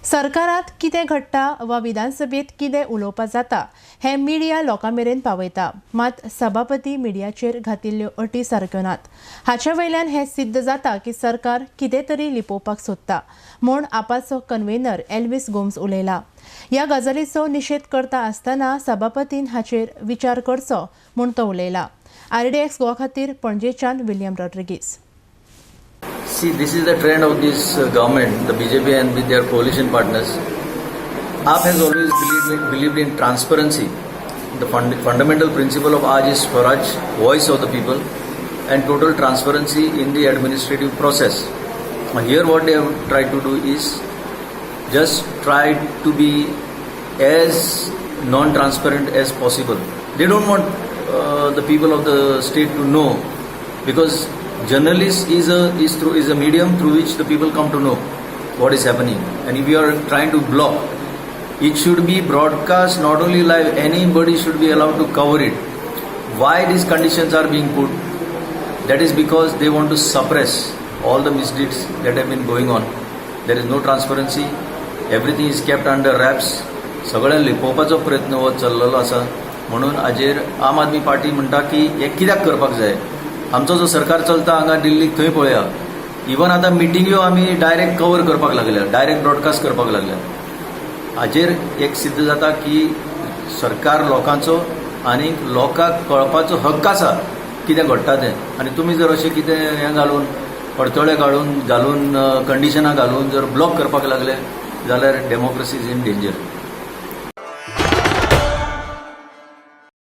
सरकारांत कितें घडटा वा विधानसभेत कितें उलोवपा जाता हें मिडिया लोकां मेरेन पावयता. मात सभापती मिडियाचेर घातिल्ल्यो अटी सारक्यो नात. हाचे वयल्यान हें सिद्ध जाता की सरकार कितें तरी लिपोवपाक सोदता म्हूण आपाचो कन्व्हेनर एल्वीस गोम्स उलयला. ह्या गजालीचो निशेध करता आसतना सभापतीन हाचेर विचार करचो म्हूण तो उलयला. आरडीएक्स गोवा खातीर पणजेच्यान William Rodrigues. See, this is the trend of this government, the BJP and with their coalition partners. AAP has always believed in transparency. The fundamental principle of AAP is Swaraj, voice of the people, and total transparency in the administrative process. Now, here, what they have tried to do is just try to be as non-transparent as possible. They don't want the people of the state to know, because journalist is a medium through which the people come to know what is happening. And if you are trying to block, it should be broadcast not only live. Anybody should be allowed to cover it. Why these conditions are being put? That is because they want to suppress all the misdeeds that have been going on. There is no transparency. Everything is kept under wraps. सगळें लिपोवपाचो प्रयत्न हो चल्लेलो आसा. म्हणून हाजेर आम Aadmi party म्हणटा की हें कित्याक करपाक जाय? आमचो जो सरकार चलता हांगा दिल्लीक, थंय पळया, इवन आतां मिटिंग्यो आमी डायरेक्ट कवर करपाक लागल्या, डायरेक्ट ब्रॉडकास्ट करपाक लागल्या. हाजेर एक सिद्ध जाता की सरकार लोकांचो आनी लोकांक कळपाचो हक्क आसा कितें घडटा तें. आनी तुमी जर अशें कितें हें घालून, अडथळे घालून घालून, कंडिशनां घालून जर ब्लॉक करपाक लागले जाल्यार democracy is in danger.